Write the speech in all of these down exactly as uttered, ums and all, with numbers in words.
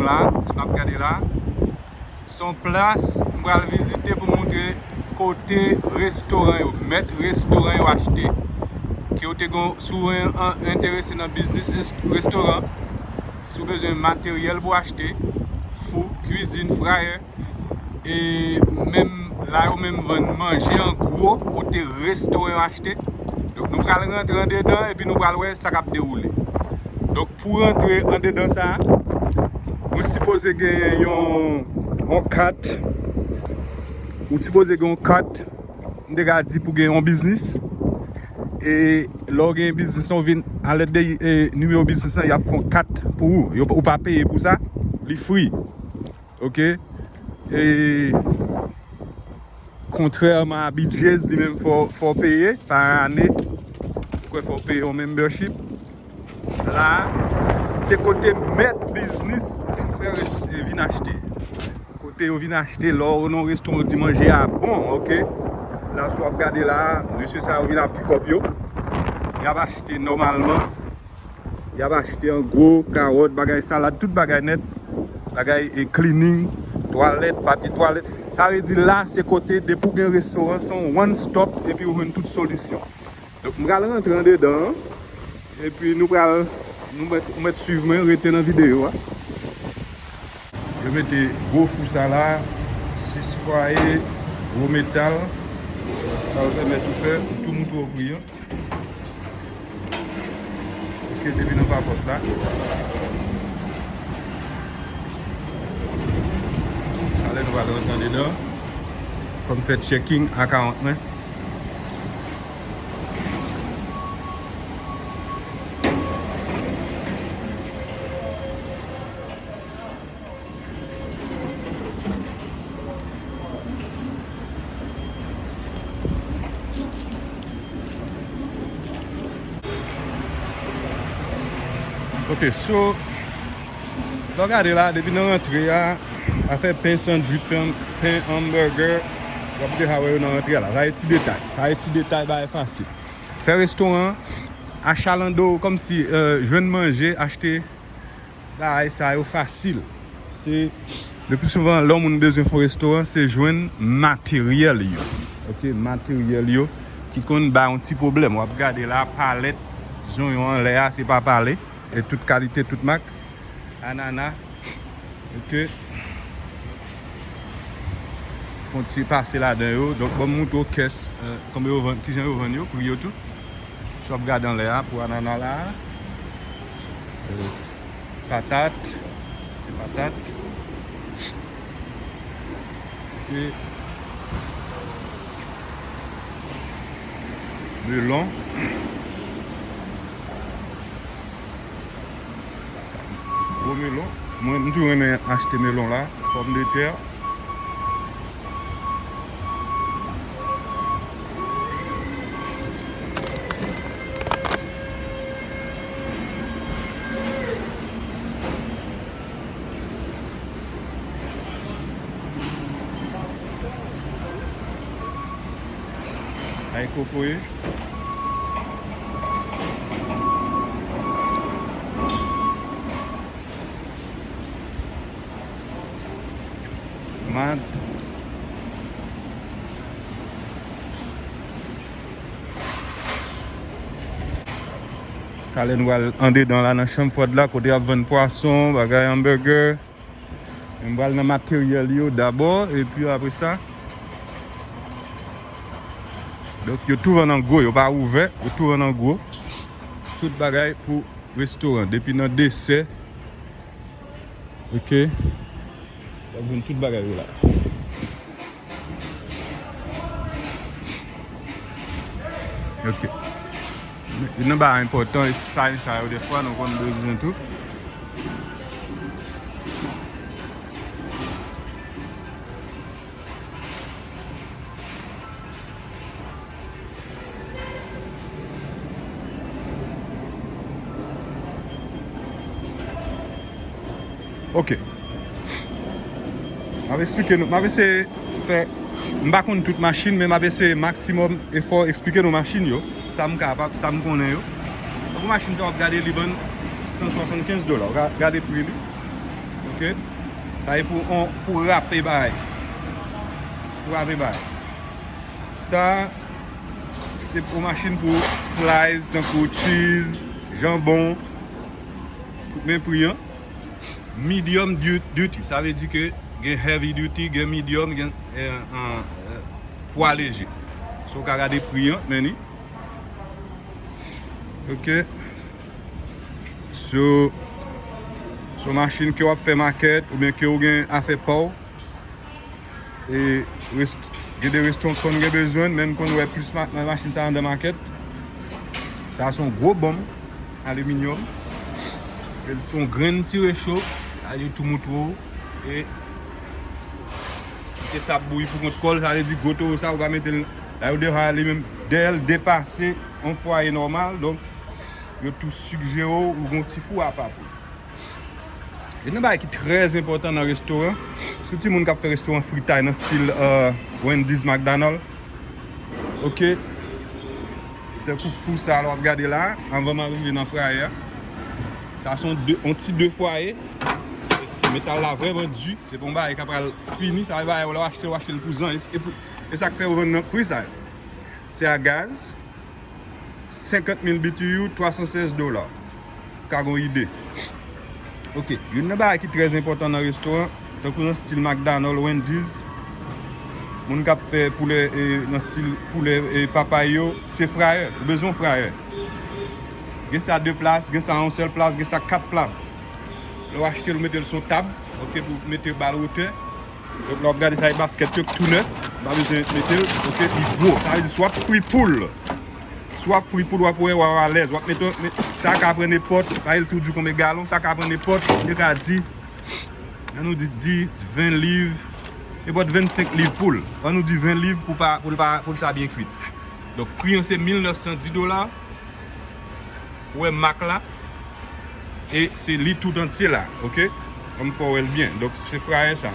La, si n ap gade la, se yon plas m pral vizite pou m montre kote restoran yo, mèt restoran yo achte. Ke w te gon, si w en- an- enterese nan biznis es- restoran, si w bezwen materyèl pou achte, fou, kwizin, frayè, e menm la yo menm vann manje an gwo, kote restoran yo achte. Donk, nou pral rantre andedan epi nou pral wè sa k ap dewoule. Donk, pou rantre andedan sa, mwen sipoze gen yon, yon kat. Ou sipoze gen yon kat, m te ka di, pou gen yon biznis. E lè w gen biznis, ou vin alèd de e, nimewo biznis lan, y ap fè yon kat pou ou. Yo, ou pa peye pou sa, li free. Oke? E kontrèman a B J's, li menm fò, fò peye pa ane. Ou kwè fò peye yon membership. La, se kote mèt biznis vin fè res- vin achte. Kote yo vin achte lè w nan restoran, yo di manje a bon, oke? La, si w ap gade la, mesye sa yo vin ak pikòp yo. Y ap achte nòmalman. Y ap achte an gwo, kawòt, bagay salad, tout bagay nèt. Bagay e cleaning, twalèt, papye twalèt. Sa vle di la, se kote depi w gen restoran, se yon one stop, epi w jwenn tout solisyon. Donk, m pral rantre andedan an, epi nou pral, nou mèt, ou mèt swiv mwen, rete nan videyo a. Yo mete gwo fou sa la, sis fwaye, gwo metal. Sa va pèmèt ou fè, m tou moutre w pri an. Oke, depi nou pa pòt la. Alè, nou pral rantre andedan. Fò m fè checking account mwen. Ok, so, lè w gade la, depi nan rantre a, afè pen sandwich, pen, pen hamburger, w ap deja wè yo nan rantre a la. Sa e ti detay. Sa e ti detay, bagay fasil. Fè restoran, achalando, kòmsi, euh, jwenn manje, achte bagay sa yo fasil. Se, le pli souvan, lè yon moun bezwen fè yon restoran, se jwenn materyèl yo. Ok, materyèl yo ki konn bay yon ti pwoblèm. W ap gade la, palèt, zonyon anlè a, se pa pale. E tout kalite, tout mak. Anana. Ok. Fè yon ti pase ladan yo. Donk, ban m moutre w kès, euh, konbyen yo vann, kijan yo vann yo, pri yo tou. Si w ap gade anlè a, pou anana la. Euh, patat. Se patat. Ok. Melon. Gwo melon. Mwen, m toujou renmen achte melon la. Pòmdetè. Ay kokoye. Mat. Talè nou al andedan la nan chanm fwad la, kote y ap vann pwason, bagay, hamburger. M pral nan materyèl yo dabò, epi apre sa. Donk, yo tou vann an gwo, yo pa ouvè, yo tou vann an gwo. Tout bagay pou restoran, depi nan desè. Ok. W ap jwenn tout bagay yo la. Ok. Youn nan bagay enpòtan, e sa, sa yo, defwa, nou konn bezwen tou. Ok. M ap esplike nou. M ap eseye fè. M pa konn tout machin, men m ap eseye maksimòm efò esplike nou machin yo. Sa m kapab, sa m konnen yo. Tankou machin sa w ap gade, li vann san swasannkenz dola. Ou ka gade pri li. Ok? Sa e pou, on, pou rape bagay. Pou rape bagay. Sa, se pou machin pou slice, tankou cheese, janbon. Men pri an. Medium du- duty. Sa vle di ke gen heavy duty, gen medium, gen, eh, eh, eh, pwa leje. So, w ka gade pri an, men ni. Ok. So, so machin ke w ap fè makèt, oubyen ke w gen afè pa w. E rest- gen de restoran konn gen bezwen, men m konn wè plis ma- ma- machin sa anndan makèt. Sa se yon gwo bonm aliminyòm. E l se yon grenn ti recho, sa yo tou moutre w. E kite sa ap bouyi pou kont kò l, sa vle di gwo towo sa, ou pa mete l la yo devan li menm. Dèyè l depase yon fwaye nòmal, donk yo tou sigjere w, ou gen yon ti fou apa pou l. Youn nan bagay ki trè enpòtan nan restoran, si w timoun k ap fè restoran fritay nan stil, euh, Wendy's, McDonald's, ok, tankou fou sa l w ap gade la, anvan m al rive nan frayè a, sa se yon de- yon ti de fwaye, metal la vrèman di, se pa yon bagay k ap pral fini, sa e bagay w lè w achte, w achte l pou zan, e, e, pou- e sa k fè yo vann nan pri sa yo. Se a gaz, senkant mil B T U, twa san sèz dola. Ka gon ide. Ok, youn nan bagay ki trè enpòtan nan restoran, tankou nan stil McDonald's, Wendy's, moun k ap fè poulè, e, nan stil poulè, e, papay yo, se frayè. Ou bezwen frayè. Gen sa de plas, gen sa yon sèl plas, gen sa kat plas. Lè w achte l, ou mete l sou tab, ok, pou mete bal wotè. Donk, lè w ap gade sa, e baskèt yo k tou nèf. M pa bezwen mete l, ok, li gwo. Sa vle di, si w ap fri poul, si w ap fri poul, w ap wè, w ap alèz. W ap mete, met- sa ka pran nenpòt, pa l tou di konbyen galon, sa ka pran nenpòt, yo ka di, ann nou di dis, ven liv, nenpòt vennsenk liv poul. Ann nou di ven liv pou pa, pou l pa, pou l sa byen kwit. Donk, pri an se mil nèf san dis dola. Ou wè mak la. E se li tout antye la, ok? Ann fè w wè l byen. Donk, se frayè sa.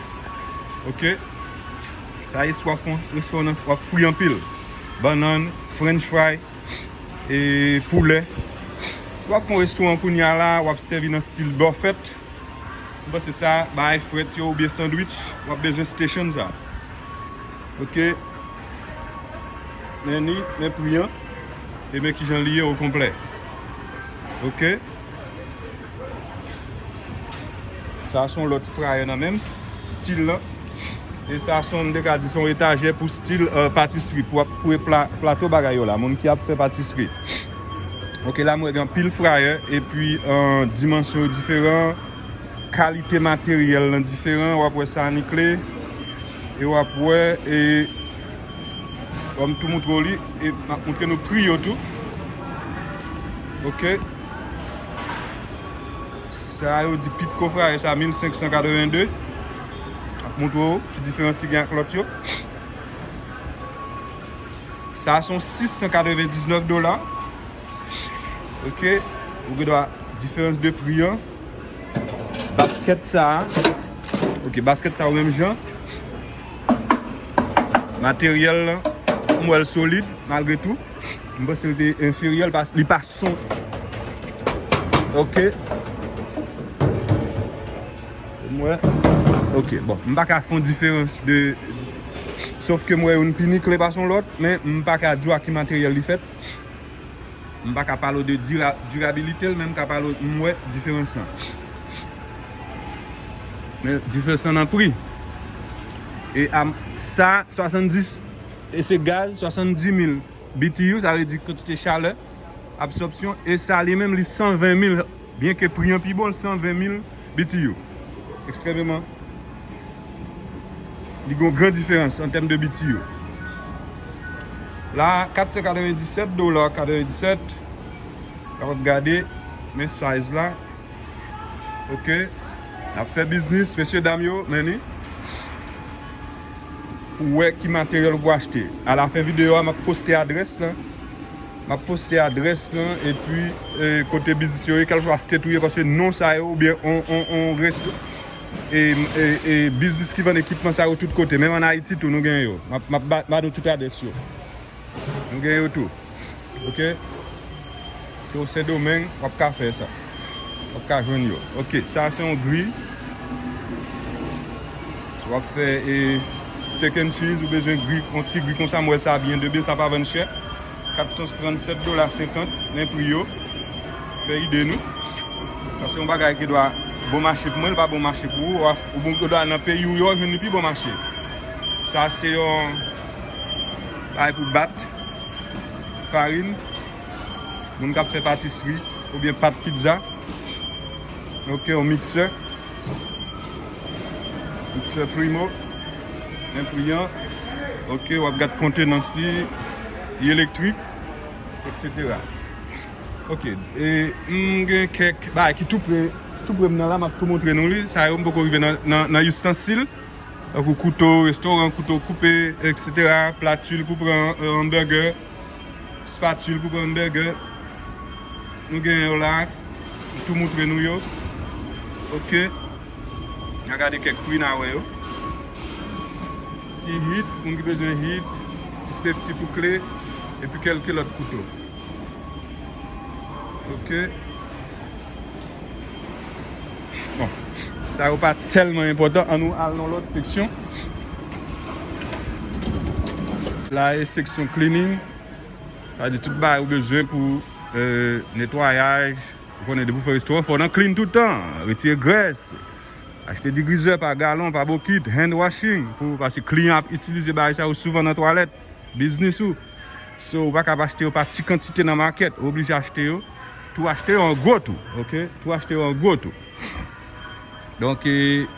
Ok? Sa e si w ap fè yon restoran, w ap fri anpil. Bannann, french fry, e poulè. Si w ap fè yon restoran kounye a la, w ap sèvi nan stil buffet. M panse sa, bagay frèt yo oubyen sandwich, w ap bezwen station sa. Ok? Men ni, men pri an, e men kijan li ye o konplè. Ok? Sa se yon lòt frayè nan menm stil lan. E sa se yon, m te ka di, se yon etajè pou stil, euh, patisri, pou ap foure pla- plato bagay yo la, moun ki ap fè patisri. Ok, la m wè gen anpil frayè, epi, euh, dimansyon yo diferan, kalite materyèl lan diferan, w ap wè sa nikle, e w ap wè, e, bon, m tou moutre w li, e m ap moutre nou pri yo tou. Ok. Sa yo di Pitco frayè sa mil senk san katreven de. M ap moutre w ki diferans li gen ak lòt yo. Sa se yon sis san katrevendiznèf dola. Ok, ou gen dwa diferans de pri an. Baskèt sa a. Ok, baskèt sa yo menm jan. Materyèl lan, m wè l solid, malgre tou. M panse l te enferyè, li pa, li pa son. Ok. M wè. Ok, bon, m pa ka fè yon diferans de. Sòf ke m wè youn pi nikle pase yon lòt, men m pa ka di w ak ki materyèl li fèt. M pa ka pale w de dira- dirabilite l, men m ka pale w, m wè diferans lan. Men diferans lan nan pri. E a, sa, swasanndis, e se gaz, swasanndis mil B T U, sa vle di kantite chalè, absòpsyon, e sa li menm, li san ven mil, byen ke pri an pi bon, l san ven mil B T U. Ekstrèmeman, li gen yon gran diferans an tèm de B T U. La, kat san katrevenndisèt dola katrevenndisèt, w ap gade, men size la. Ok. N ap fè biznis, mesye dam yo, men ni. Pou wè ki materyèl ou pou achte. Alafen videyo a, m ap poste adrès lan. M ap poste adrès lan, epi, e, kote biznis yo ye, kèlswa state ou ye, paske non sa yo, oubyen on, on, on resto, e, e, e biznis ki vann ekipman sa yo tout kote. Menm ann Ayiti tou, nou gen yo. M ap, m ap ba, ba nou tout adrès yo. Nou gen yo tou. Ok? Ke w Sendomeng, w ap ka fè sa. W ap ka jwenn yo. Ok, sa se yon gri. Si w ap fè e, steak and cheese, ou bezwen gri, yon ti gri konsa, m wè sa byen de byen, sa pa vann chè. Kat san trannsèt dola senkant, men pri yo. Fè ide nou. Paske yon bagay ki dwa bon mache pou mwen, li pa bon mache pou ou. Ou, ou bon, ou dwa al nan peyi w yo, jwenn li pi bon mache. Sa se yon bagay pou bat farin. Moun k ap fè patisri oubyen pat pizza. Ok, yon miksè. Miksè Primo. Enpriyan. Ok, w ap gad kontenans li, li elektrik, et cetera. Ok, e m gen kèk bagay ki tou pre, tou pre m nan la, m ap tou montre nou li. Sa yo m poko rive nan, nan, nan istansil. Tankou kouto restoran, kouto koupe, et cetera. Platil pou pran, euh, hamburger. Spatil pou pran hamburger. Nou gen yo la. M tou moutre nou yo. Ok. N a gade kèk pri n a wè yo. Ti hit, moun ki bezwen hit, ti safety pou kle, epi kèlke lòt kouto. Ok. Bon, sa yo pa tèlman enpòtan. Ann nou al nan lòt seksyon. La e seksyon cleaning. Sa vle di tout bagay ou bezwen pou, euh, netwayaj. Ou konnen depi w fè restoran, fò w nan clean tout tan. Retire grès. Achte digrizè pa galon, pa bokit, hand washing, pou, paske kliyan ap itilize bagay sa yo souvan nan twalèt biznis ou. So, ou pa kab achte yo pa ti kantite nan makèt, ou oblije achte yo. Tou achte yo an gwo tou, ok? Tou achte yo an gwo tou. Donk, e,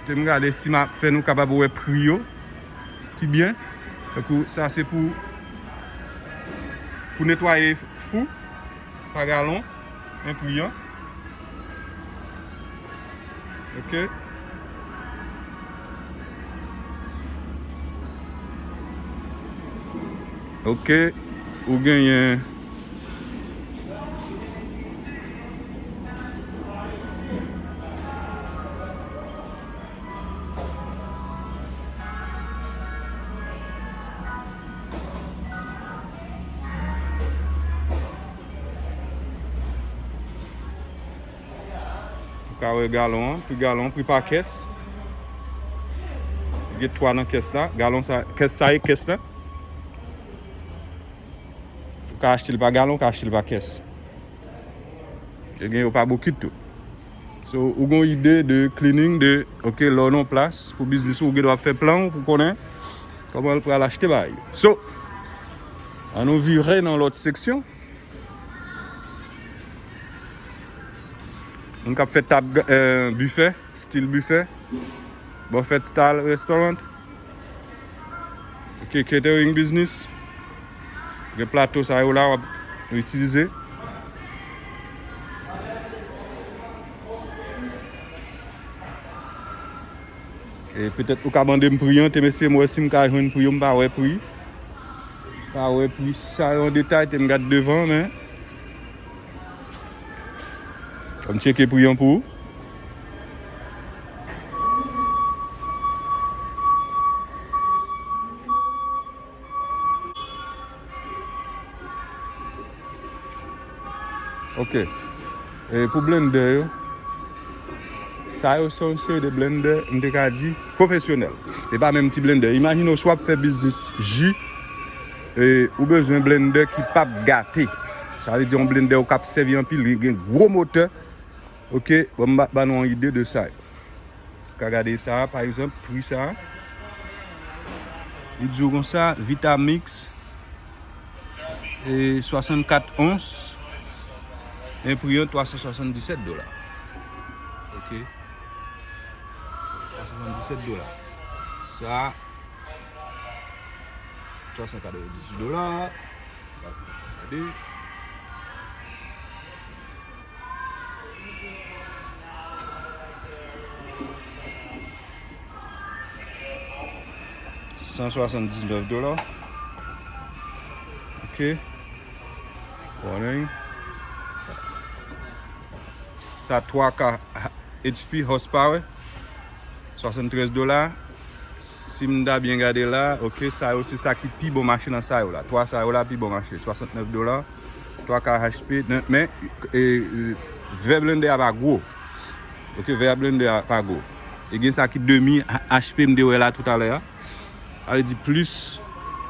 te m gade si m ap fè nou kapab wè pri yo pi byen. Tankou sa se pou, pou netwaye fou pa galon, men pri an. Ok. Ok, ou genyen Ou ka wè galon an, pri galon, pri pa kès. Gen twa nan kès la. Galon sa, kès sa e kès la. Ou ka achte l pa galon, ou ka achte l pa kès. Yo gen yo pa bokit tou. So, ou gon ide de cleaning, de, ok, lè w nan plas pou biznis ou, ou gen dwa fè plan w pou konnen kòman l pral achte bagay yo. So, ann nou vire nan lòt seksyon. Moun k ap fè tab, eh, bifè, stil bifè. Buffet style restaurant. Ok, catering business. Gen plato sa yo la w ap itilize. E petèt ou ka mande m pri an, te mesye, m wè si m ka jwenn pri yo, m pa wè pri. Pa wè pri sa yo an detay, te m gad devan, men. Fò m tcheke pri an pou ou. Ok. E pou blendè yo, sa yo se yon seri de blendè, m te ka di, pwofesyonèl. E pa menm ti blendè. Imajine w si w ap fè biznis ji, e ou bezwen blendè ki p ap gate. Sa vle di yon blendè ou k ap sèvi anpil, li gen gwo motè. Ok, bon, m ba, ba nou yon ide de sa yo. Ka gade sa, pa egzanp, pri sa. Li di w konsa, Vitamix, e swasannkat ons, men pri an twa san swasanndisèt dola. Ok. Twa san swasanndisèt dola. Sa, twa san katrevenndizwit dola. Gade. San swasanndiznèf dola. Ok. Warning. Sa twa K H P horsepower. Swasanntrèz dola. Si m ta byen gade la, ok, sa yo se sa ki pi bon mache nan sa yo la. Twa sa yo la pi bon mache. Swasantnèf dola, twa K H P, men, men, e, e, vè blendè a pa gwo. Ok, vè a blendè a pa gwo. Li gen sa ki demi H P m te wè la toutalè a. Sa vle di plis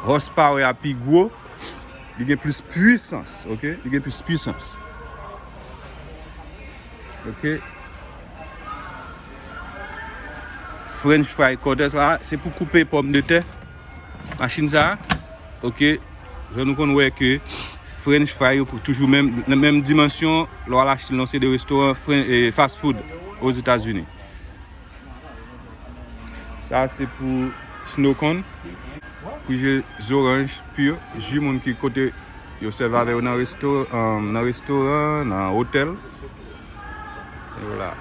horsepower a pi gwo, li gen plis pwisans, oke? Li gen plis pwisans. Oke? French fry cutter sa, se pou koupe pòmdetè. Machin sa, oke, jan nou konn wè ke French fry yo pou toujou menm, nan menm dimansyon, lè w al achte l nan se de restoran fren, e, fast food Ozetazini. Sa se pou snow cone, pou ji zoranj pur, ji moun ki kote yo sèvi avè yo nan resto, um, nan restoran, nan otèl. E vwala.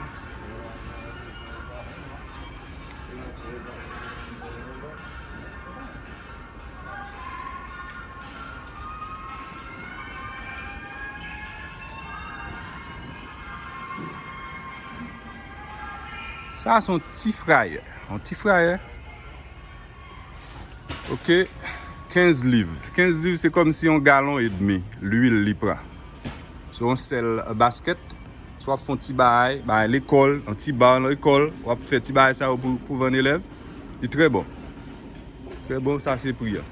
Sa se yon ti frayè. Yon ti frayè. Oke. Kenz liv. Kenz liv, se kòmsi yon galon edmi lwil li pran. Se yon sèl baskèt. Si w ap fè yon ti bagay, bagay lekòl, yon ti ba nan lekòl, w ap fè ti bagay sa yo pou, pou vann elèv. Li trè bon. Trè bon, sa se pri a.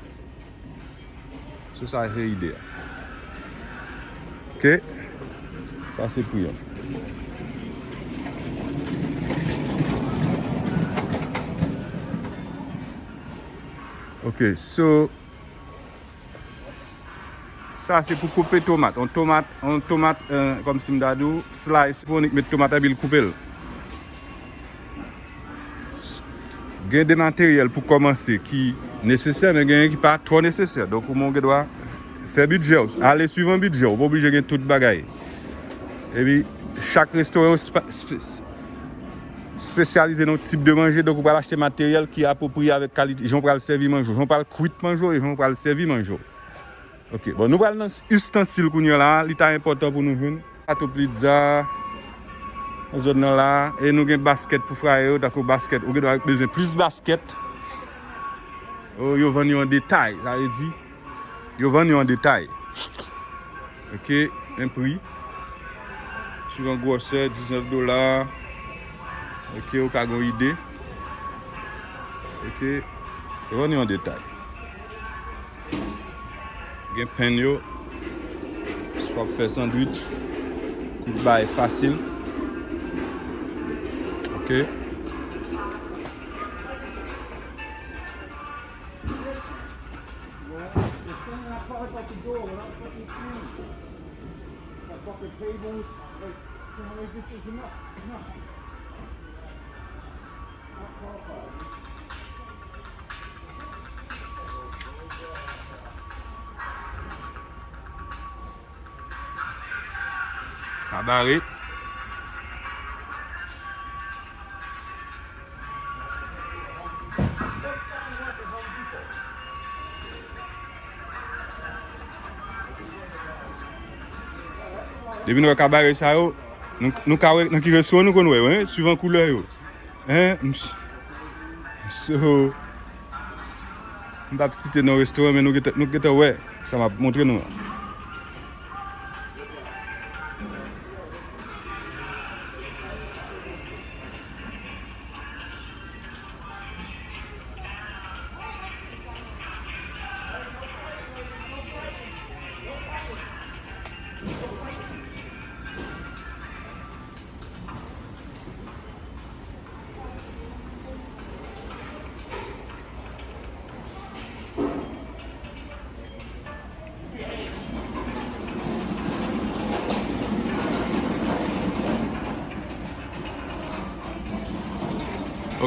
So sa se ide a. Oke. Sa se pri a. Oke, so, sa se pou koupe tomat. On tomat, on tomat, euh, kòmsi m ta di w, slice, pou w met tomat epi l koupe l. Gen de materyèl pou kòmanse ki nesesè, men genyen ki pa twò nesesè. Donk, ou menm ou gen dwa fè bidjè w, ale swivan bidjè w, ou pa oblije gen tout bagay. Epi, chak restoran yo spa-, spe-, espesyalize nan yon tip de manje, donk ou pral achte materyèl ki apwopriye avèk kalite, jan w pral sèvi manje w, jan w pral kwit manje w e jan w pral sèvi manje w. Oke, bon, nou pral nan istansil kounye a la, li ta enpòtan pou nou jwenn. Gato pizza, nan zòn nan la, e nou gen baskèt pou fraye yo, tankou baskèt, ou gen dwa bezwen plis baskèt. O, yo vann yo an detay, sa vle di, yo vann yo an detay. Oke, men pri. Swivan gwosè, diznèf dola. Oke, ou ka gen yon ide. Oke, yo vann yo an detay. Gen penn yo. Si w ap fè sandwich, kout bay fasil. Oke. Kabare. Depi nou wè kabare sa yo, nou, nou ka wè nan ki restoran nou konn wè yo, en, swivan koulè yo. En, m s-, so, m p ap site non restoran, men nou gentan, nou gentan wè sa m ap montre nou an.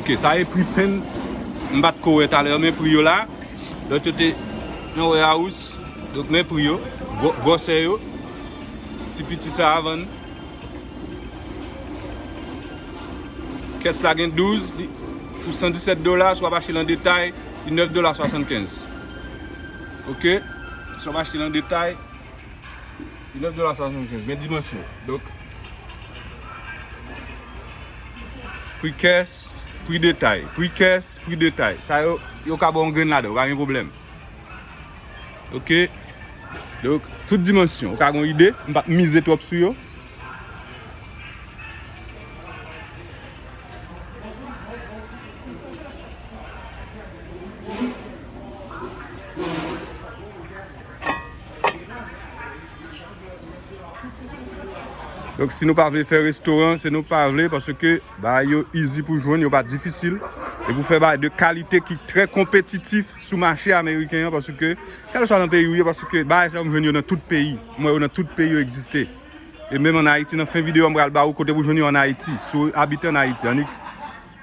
Ok, sa e pri penn. M pa t ko wè talè, men pri yo la. Lòt yo te nan warehouse. Donk, men pri yo. Gwo-, gwosè yo. Ti piti sa a vann. Kès la gen douz, li, pou san disèt dola, si w ap achte l an detay, li nèf dola swasannkenz. Ok? Si w ap achte l an detay, li nèf dola swasannkenz. Men dimansyon. Donk, pri kès, pri detay. Pri kès, pri detay. Sa yo, yo ka ba w yon grenn ladan, pa gen pwoblèm. Ok. Donk, tout dimansyon. Ou ka gen yon ide. M p ap mize twòp sou yo. Donk, si nou pa vle fè restoran, se nou pa vle, paske bagay yo easy pou jwenn, yo pa difisil. E pou fè bagay de kalite ki trè konpetitif sou mache ameriken an, paske kèlkeswa nan peyi ou ye, paske bagay sa yo m jwenn yo nan tout peyi. M wè yo nan tout peyi yo egziste. E menm ann Ayiti, nan fen videyo a, m pral ba ou kote pou jwenn yo ann Ayiti, si w abite ann Ayiti, annik.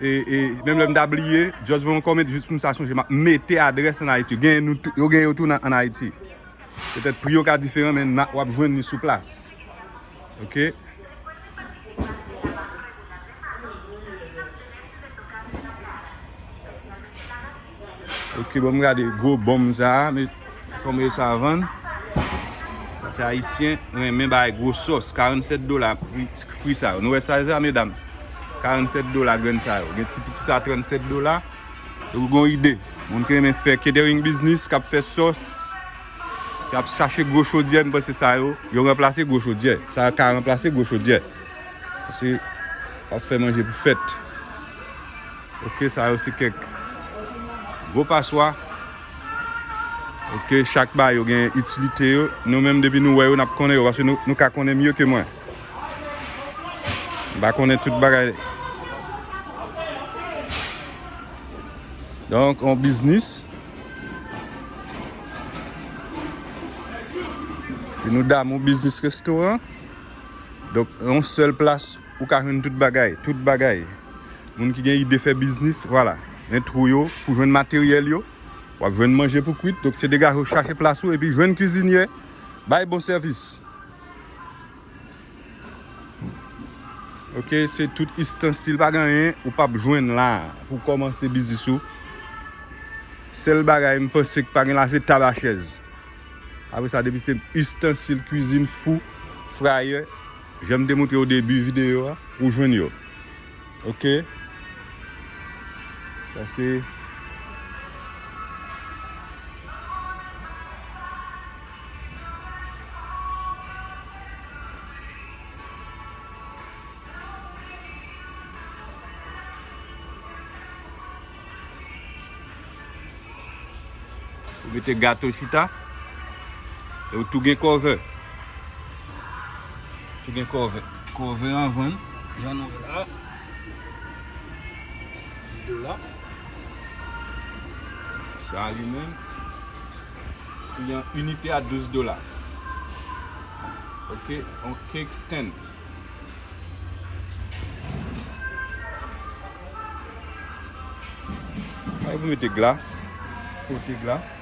E, e menm lè m ta bliye, just voye yon comment jis pou m sa chonje, m ap mete adrès ann Ayiti. Genyen nou tou, yo genyen yo tou nan, ann Ayiti. Petèt pri yo ka diferan, men na, w ap jwenn li sou plas. Ok. Ok, bon, m gade gwo bonm sa a, men kòman sa vann. Paske Ayisyen renmen bay gwo sòs, karannsèt dola pri, pri sa yo. Nou wè sa, sa, medam? Karannsèt dola grenn sa yo. Gen ti piti sa, trannsèt dola. Donk, ou gon ide. Moun ki renmen fè catering business, k ap fè sòs, k ap chache gwo chodyè, m panse sa yo, yo ranplase gwo chodyè. Sa ka ranplase gwo chodyè. Paske w ap fè manje pou fèt. Ok, sa yo se kèk gwo paswa. Ok, chak bagay yo gen itilite yo. Nou menm, depi nou wè yo, n ap konnen yo, paske nou, nou ka konnen mye ke mwen. M pa konnen tout bagay. Donk, yon biznis. Si nou dam yon biznis restoran, donk, yon sèl plas, ou ka jwenn tout bagay, tout bagay. Moun ki gen ide fè biznis, vwala. Men twou yo, pou jwenn materyèl yo, w ap jwenn manje pou kwit. Donk, se degaje w chache plas ou, epi jwenn kizinyè, bay bon sèvis. Ok, se tout istansil, pa gen anyen ou p ap jwenn la pou kòmanse biznis ou. Sèl bagay m panse k pa gen la, se tab a chèz. Apre sa, depi se istansil kwizin, fou, frayè, jan m te montre w o debi videyo a, ou jwenn yo. Ok? Sa se Ou mete gato chita. E ou tou gen kòvè. Tou gen kòvè. Kòvè an vann. Jan nou wè la. Dis dola. Sa li menm. Pri an inite a douz dola. Ok, yon cake stand. Ay, pou mete glas. Pote glas.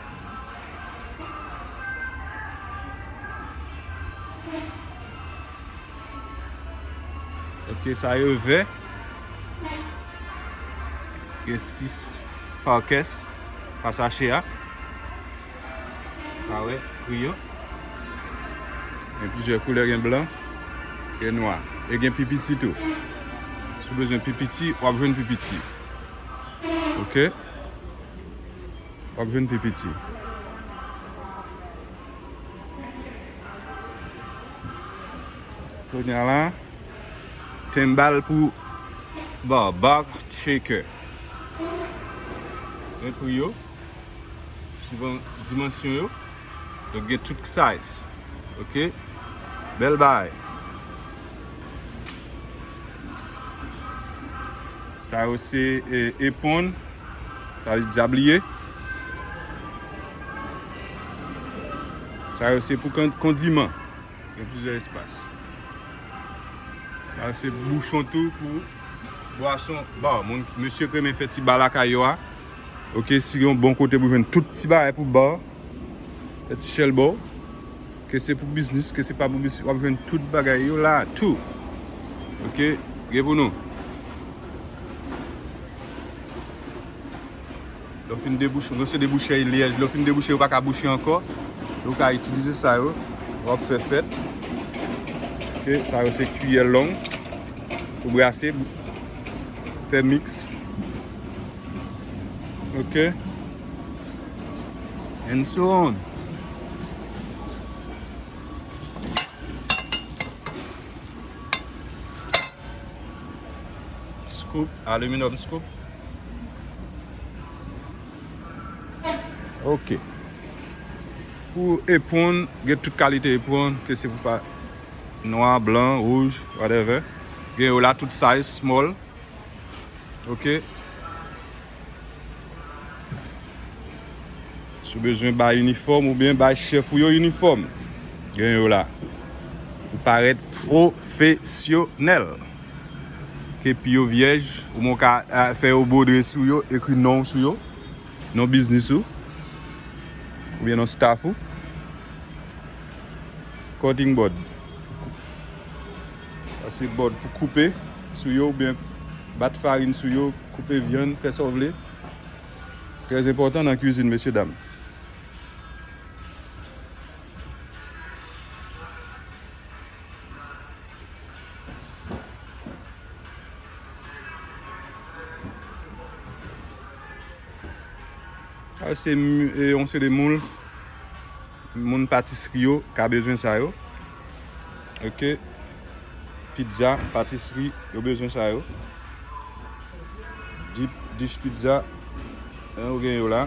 Ok, sa yo vè. Gen sis pa kès, pa sache a. Pa wè, pri yo. Gen plizyè koulè, gen blan, gen nwa. E gen pi piti tou. Si w bezwen pi piti, w ap jwenn pi piti. Ok? W ap jwenn pi piti. Kounye a la, tenbal pou bar, bar shaker. Men pri yo, suivan dimansyon yo. Donk, gen tout size. Ok? Bèl bagay. Sa yo se, e, epon, sa vle di tabliye. Sa yo se pou kon-, kondiman. Gen plizyè espas. Sa yo se bouchon tou pou bwason ba. Moun, mesye k renmen fè ti ba lakay yo a. Ok, si gen yon bon kote pou jwenn tout ti bagay pou ba. Fè ti chèlbò. Ke se pou biznis, ke se pa pou biznis, w ap jwenn tout bagay yo la tou. Ok, gen pou nou. Lè w fin debouche, nou se debouche lyèj. Lè w fin debouche, yo pa ka bouche ankò. Donk, w ka itilize sa yo. W ap fè fèt. Ok, sa yo se kiyè long pou brase, fè miks. Ok. And so on. Scoop, aluminum scoop. Ok. Pou epon, gen tout kalite epon, ke se pou pa, Nwa, blan, wouj, whatever. Gen yo la tout size, small. Ok. Si w bezwen bay inifòm oubyen bay chèf ou yo inifòm, gen yo la. Pou parèt pwofesyonèl. Kepi yo vyèj, ou mwen ka, a, fè yo bwodre sou yo, ekri non w sou yo, non biznis ou, oubyen non staff ou. Cutting board. Sa se board pou koupe sou yo oubyen bat farin sou yo, koupe vyann, fè sa w vle. Se trè enpòtan nan kwizin, mesye dam. Sa yo se mi-, e, yon seri de moul. Moun patisri yo ka bezwen sa yo. Ok. Pizza, patisri, yo bezwen sa yo. Dip, dish pizza. Jan yo gen yo la.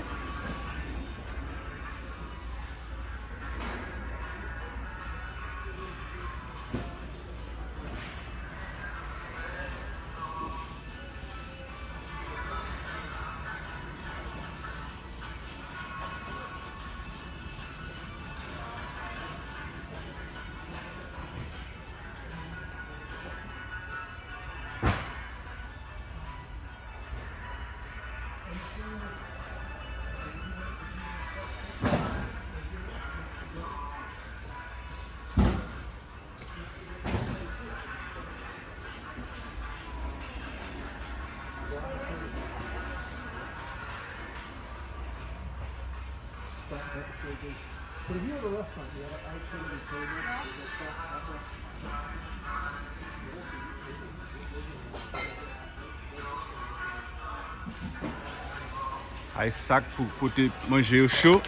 Ay sak pou pote manje yo cho.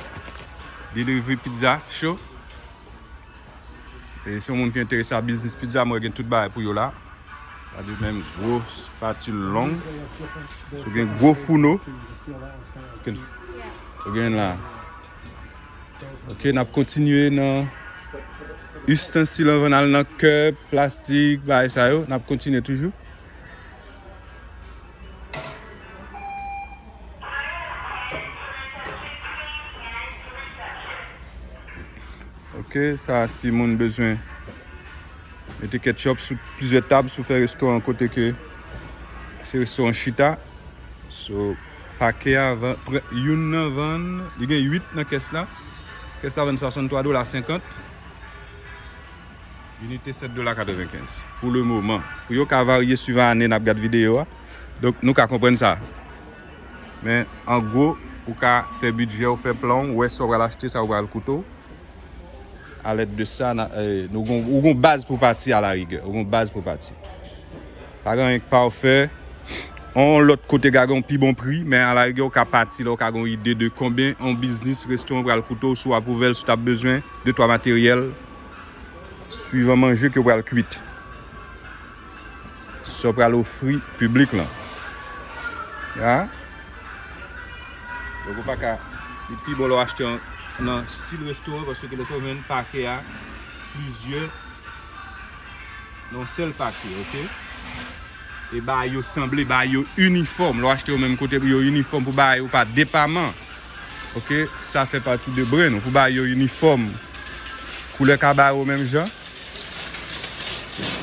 Delivery pizza cho. E si yon moun ki enterese a biznis pizza, mwen gen tout bagay pou yo la. Sa di menm gwo spatil long. Si w gen gwo founo, ou gen la. Ok, n ap kontinye nan istansil anvan n al nan kèp, plastik, bagay sa yo. N ap kontinye toujou. Ok, sa si moun bezwen mete ketchup sou plizyè tab, si w fè restoran kote ke se restoran chita. So, pake a, van-, pran youn nan vann, li gen uit nan kès la. Kès la vann swasanntwa dola senkant. Inite sèt dola katrevenkenz pou le moman. Pri yo ka varye swivan ane n ap gad videyo a. Donk, nou ka konprann sa. Men, an gwo, ou ka fè bidjè w, fè plan w, wè sa w pral achte, sa w pral koute w. Alèd de sa, na, eh, nou gon, ou gon baz pou pati alarigè. Ou gon baz pou pati. Pa gen anyen k pafè. On lòt kote ka gen yon pi bon pri, men alarigè ou ka pati la, ou ka gen yon ide de konbyen yon biznis, restoran pral koute w, si w ap ouvè l, si w t ap bezwen de twa materyèl, swivan manje ke w pral kwit. Sa w pral ofri piblik lan. Ya. Donk, ou pa ka, li pi bon lè w achte an, nan stil restoran, paske lè sa w jwenn pake a, plizyè, nan yon sèl pake, ok? E bagay yo sanble, bagay yo inifòm. Lè w achte yo menm kote, yo inifòm pou bagay yo pa depaman. Ok, sa fè pati de brand ou pou bagay yo inifòm. Koulè ka ba yo menm jan.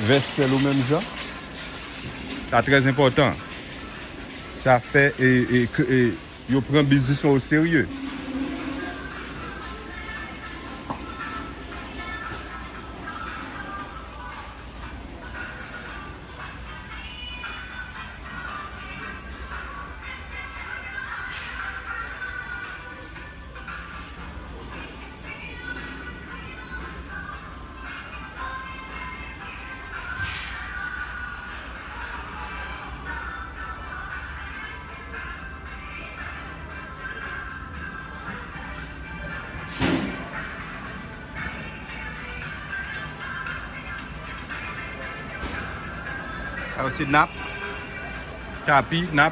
Vèsèl ou menm jan. Sa trè enpòtan. Sa fè e, e, ke- e, yo pran biznis yo oserye. Sa yo se nap, tapi, nap.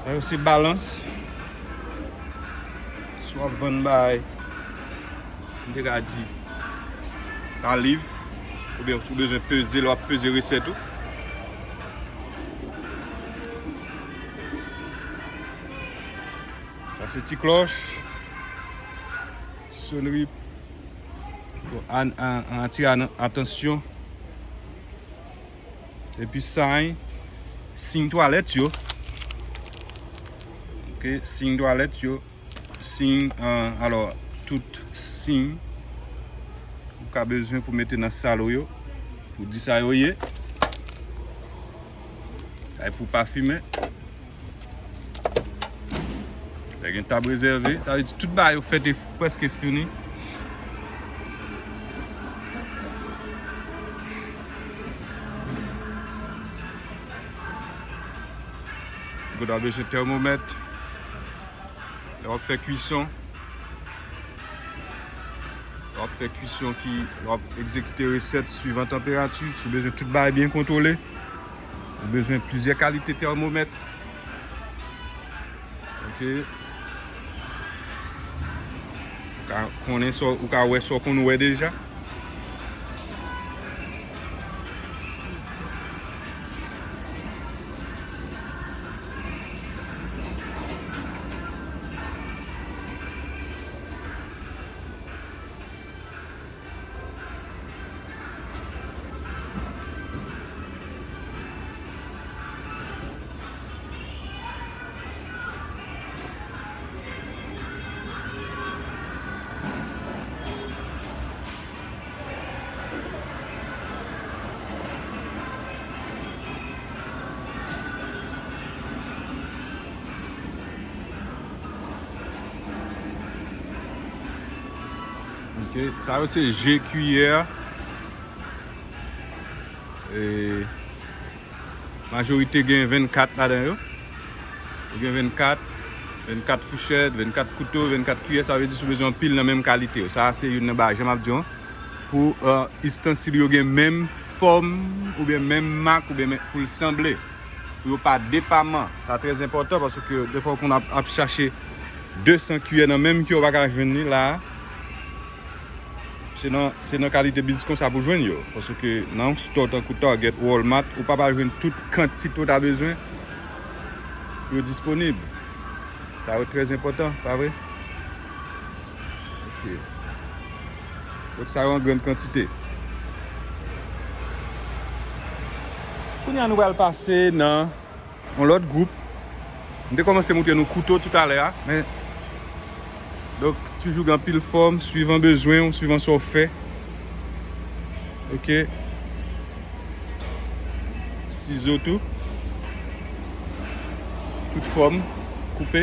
Sa yo se balans. Si w ap vann bagay, m te ka di, Saliv, oubyen si w bezwen peze, lè w ap peze resèt ou. Sa se ti klòch, ti sonri pou an, an, an atire atansyon. Epi siy, siy twalèt yo. Ok, siy twalèt yo. Siy, euh, alò, tout siy ou ka bezwen pou mete nan sal ou yo, pou di sa yo ye. Sa e pou pafimen. Lè gen tab rezève, sa vle di tout bagay yo fèt e f-, prèske fini. Ou ta bezwen tèmomèt. Lè w ap fè kwison, lè w ap fè kwison ki, lè w ap egzekite resèt swivan tanperati, si w bezwen tout bagay byen kontwole, ou bezwen plizyè kalite tèmomèt. Ok. Ou ka konnen sa, ou ka wè sa w konn wè deja. Ok, sa yo se je kiyè. E, majorite gen vennkat ladan yo. Ou gen vennkat, vennkat fouchèt, vennkat kouto, vennkat kiyè, sa vle di si w bezwen anpil nan menm kalite yo. Sa a se youn nan bagay, jan m ap di w, pou, euh, istansil yo gen menm fòm, oubyen menm mak, oubyen men-, pou l sanble. Pou yo pa depaman. Sa trè enpòtan, paske defwa ou konn ap, ap chache de san kiyè nan menm kiyè ou pa ka jwenn li la a. Se nan, se nan kalite biznis konsa pou jwenn yo. Paske nan yon store tankou Target, Walmart, ou pa pral jwenn tout kantite ou ta bezwen pou yo disponib. Sa yo trè enpòtan, pa vre? Ok. Donk, sa yo an grann kantite. Kounye a, nou pral pase nan yon lòt gwoup. M te kòmanse montre nou kouto toutalè a, men, donk, toujou gen anpil fòm, swivan bezwen w, swivan sa w fè. Ok. Sizo tou. Tout fòm, koupe.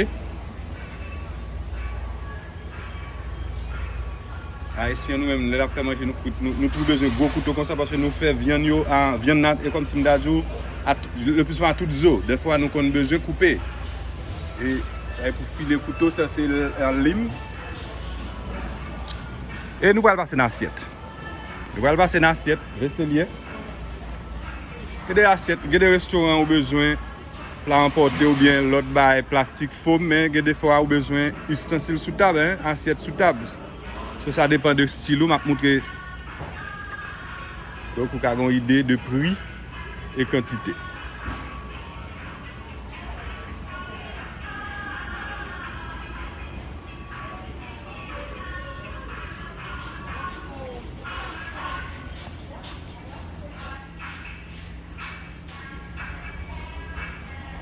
Ayisyen nou menm, lè n ap fè manje, nou, nou, nou toujou bezwen gwo kouto konsa, paske nou fè vyann yo, a, vyann nan, e kòmsi m ta di w, a t-, le pli souvan a tout zo. Defwa, nou konn bezwen koupe. E sa e pou file kouto, sa se l-, a lim. E nou pral pase nan asyèt. Nou pral pase nan asyèt, veselyè. Gen de asyèt, gen de restoran ou bezwen pla anpòte oubyen lòt bagay plastik fo, men gen de fwa ou bezwen istansil sou tab, en, asyèt sou tab. So, sa depann de estil ou, m ap montre. Donk, ou ka gen yon ide de pri e kantite.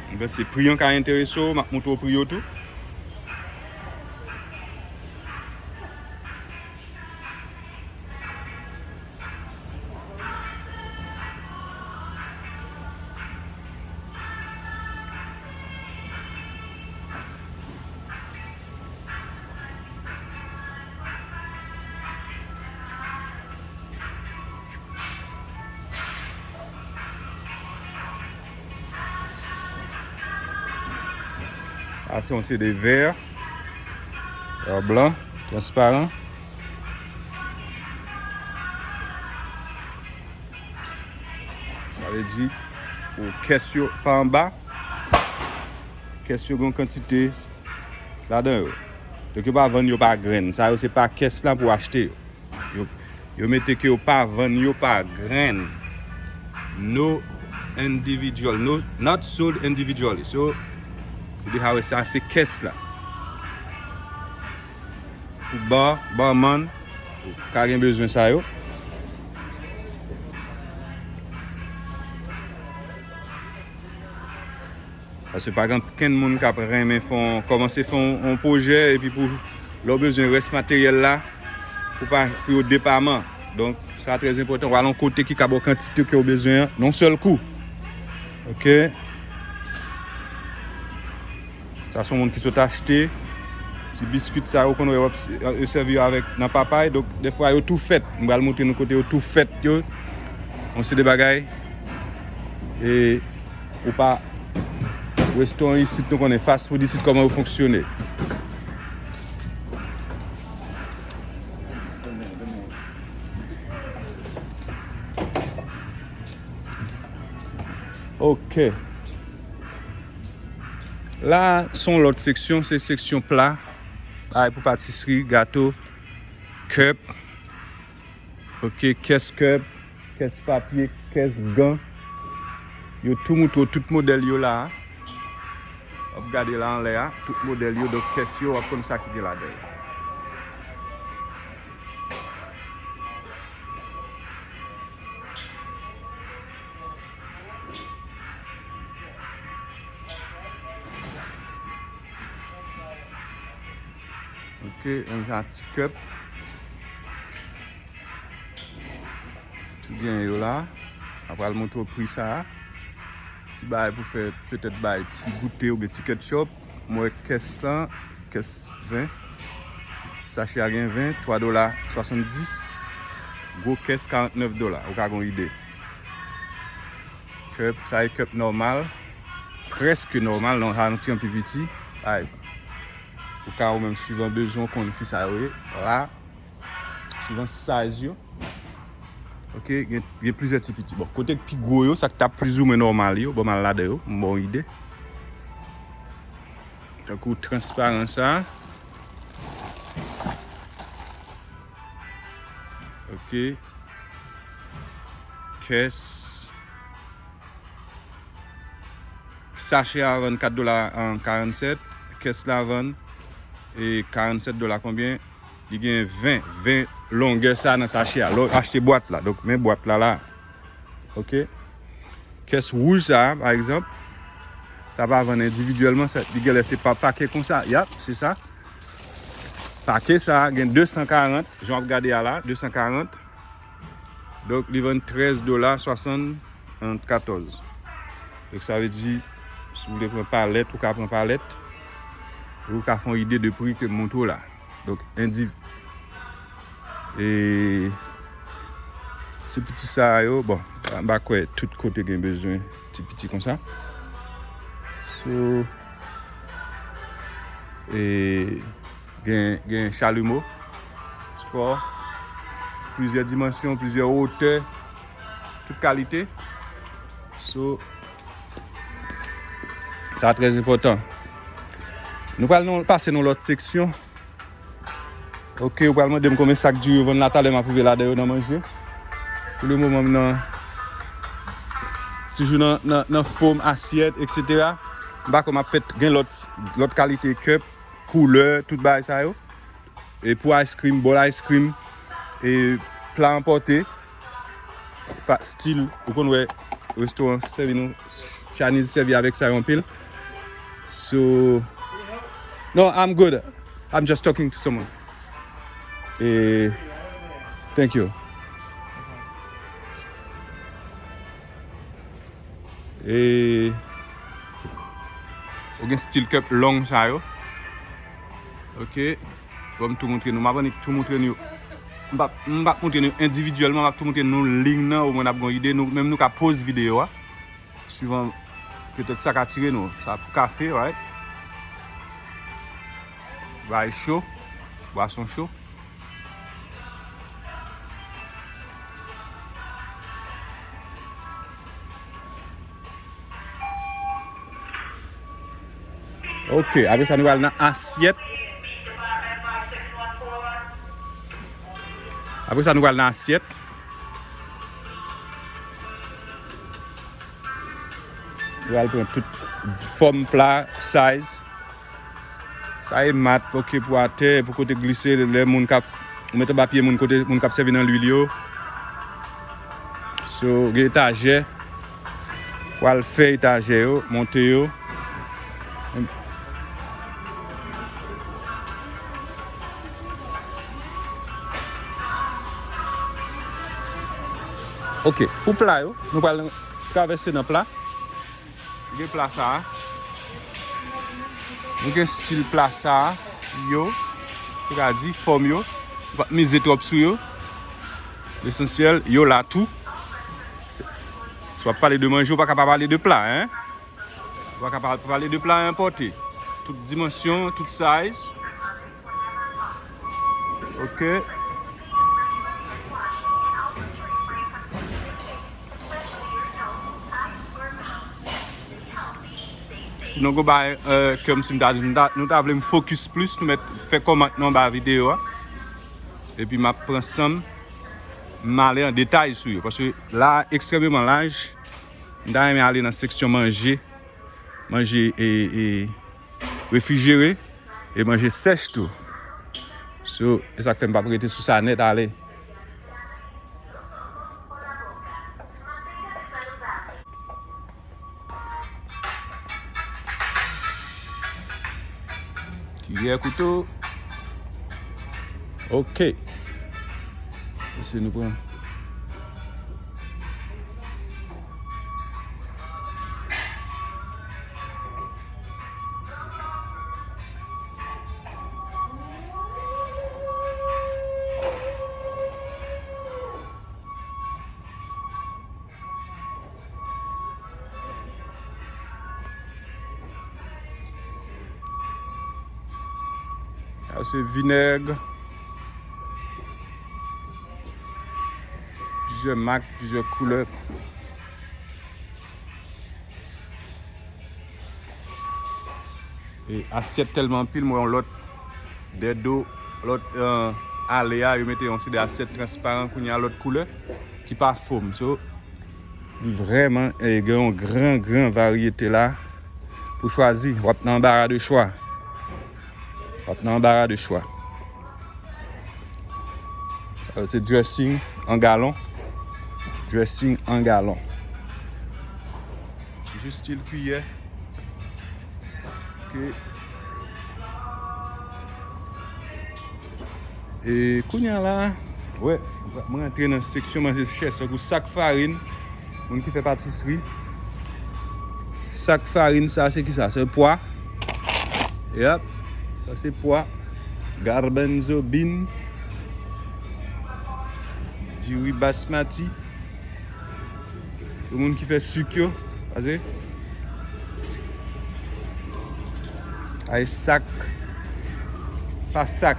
Mwen panse pri an ka enterese w, m ap montre w pri yo tou. Sa se yon seri de vè, vè blan, transparan. Sa vle di, ou kès yo pa anba. Kès yo gen yon kantite ladan yo. Donk, yo pa vann yo pa grenn. Sa yo se pa kès la pou achte yo. Yo, Yo mete ke yo pa vann yo pa grenn. No individual, no, not sold individually. So, ou deja wè sa, se kès la. Pou bar, barman, ou ka gen bezwen sa yo. Paske pa gen okenn moun k ap renmen fè yon, kòmanse fè yon, yon pwojè, epi pou lè w bezwen rès materyèl la, pou pa, pou yo depaman. Donk, sa trè enpòtan. W al yon kote ki ka ba w kantite ke w bezwen an, nan yon sèl kou. Oke? Sa se yon moun ki sot achte. Ti biskit sa yo konn wè w ap s-, yo sèvi yo avèk nan papay. Donk, dèfwa yo tou fèt. M pral montre nou kote yo tou fèt yo. Yon seri de bagay. E ou pa restoran isit, nou konnen fast food isit, kòman yo fonksyone. Oke. La, se yon lòt seksyon, se seksyon pla. Bagay pou patisri, gato, cup. Oke, kès cup, kès papye, kès gan. Yo tou moutre w tout modèl yo la a. W ap gade la anlè a, tout modèl yo, donk kès yo, w ap konn sa ki gen ladan yo. Ok, menm jan ak ti cup. Tou gen yo la. Apre al montre w pri sa a. Ti bagay pou fè, petèt bay ti goute oubyen ti ketchup. M wè kès lan, kès ven. Sachè a gen ven, twa dola swasanndis. Gwo kès, karantnèf dola. Ou ka gen yon ide. Cup, sa e cup nòmal. Prèske nòmal, non, sa yon ti jan pi piti. Ay. Ou ka ou menm swivan bezwen w konn ki sa yo ye. La. Swivan size yo. Ok, gen, gen plizyè ti piti. Bon, kote k pi gwo yo, sa k ta plizoumwen nòmal yo, bon, m al ladan yo, m ba w ide. Tankou transparan sa. Ok. Kès. Sachè a vann kat dola, an, karannsèt. Kès la vann, e, karannsèt dola konbyen? Li gen ven, ven longè sa nan sachè a. Lè w achte bwat la. Donk, men bwat la la. Ok. Kès wouj sa a, pa egzanp, sa pa vann endividyèlman, sa, li genlè se pa pake konsa. Yap, se sa. Pake sa a gen de san karant, jan w ap gade a la, de san karant. Donk, li vann trèz dola swasannkatòz. Donk, sa vle di, si w vle pran palèt, ou ka pran palèt. E ou ka fè yon ide de pri ke m montre w la. Donk, endi-, e, ti piti sa yo, bon, m pa kwè tout kote gen bezwen ti piti konsa. So, e, gen, gen chalumeau, straw, plizyè dimansyon, plizyè wotè, tout kalite. So, sa trè enpòtan. Nou pral nan, pase nan lòt seksyon. Ok, ou pral mande m konbyen sak diri yo vann la, talè m ap rive ladan yo nan manje. Pou le moman, m nan, toujou nan, nan, nan fòm, asyèt, etsetera. M pa kwè m ap fè gen lòt, lòt kalite cup, koulè, tout bagay sa yo. E pou ice cream, bowl ice cream, e pla anpòte, fa-, stil, ou konn wè restoran sèvi nou, Chinese sèvi avèk sa yo anpil. So, no, I'm good. I'm just talking to someone. E, thank you. E, ou gen steel cup long sa yo. Ok. Bon, m tou montre nou. M ap annik tou montre nou. M p ap, m p ap montre nou endividyèlman, m ap tou montre nou liy nan, omwen n ap gen yon ide. Nou menm nou ka poz videyo a. Swivan petèt sa k atire nou. Sa pou kafe, right? Bay cho, bwason cho. Ok, apre sa nou pral nan asyèt. Apre sa, nou pral nan asyèt. Nou pral pran tout fòm pla, size. Sa e mat, ok, pou atè, pou kote glise, lè moun k ap, ou met anba pye moun, kote moun k ap sèvi nan lwil yo. So, gen etajè. Pral fè etajè yo, monte yo. Ok, pou pla yo, nou pral travèse nan pla. Nou gen pla sa a. Nou gen stil pla sa a. Yo, se ka di, fòm yo. Ou p ap mize twòp sou yo. Lesansyèl, yo la tou. Se, si w ap pale de manje, ou pa ka pa pale de pla, en. Ou pa ka pa pale de pla enpòte. Tout dimansyon, tout size. Ok. Sinon, gon bagay, euh, ke m si m ta di, nou ta, nou ta vle m fokis plis, nou mèt fè kòmantè anba videyo a. Epi m ap pran san m, m ale an detay sou yo. Paske la, ekstrèmeman laj, m ta renmen ale nan seksyon manje. Manje e, e refrijere e manje sèch tou. So, e sa k fè m p ap rete sou sa nèt ale. Kiyè, kouto. Ok. Ese nou pran. Sa se vinèg. Plizyè mak, plizyè koulè. E asyèt tèlman anpil, mwen yon lòt dèdo, lòt, euh, ale a, yo mete yon seri de asyèt transparan, kounye a lòt koulè, ki pa fon. So, li vrèman, eh, gen yon gran, gran varyete la pou chwazi. W ap nan anbara de chwa. W ap nan anbara de chwa. Sa yo se dressing an galon. Dressing an galon. Toujou stil kiyè. Ok. E kounye a la, wè, mwen rantre nan seksyon manje chè, tankou sak farin, moun ki fè patisri. Sak farin, sa se ki sa? Se pwa. Yep, sa se pwa. Garbanzo bean. Diri basmati. Pou moun ki fè sik yo, pase. Ay sak, pa sak,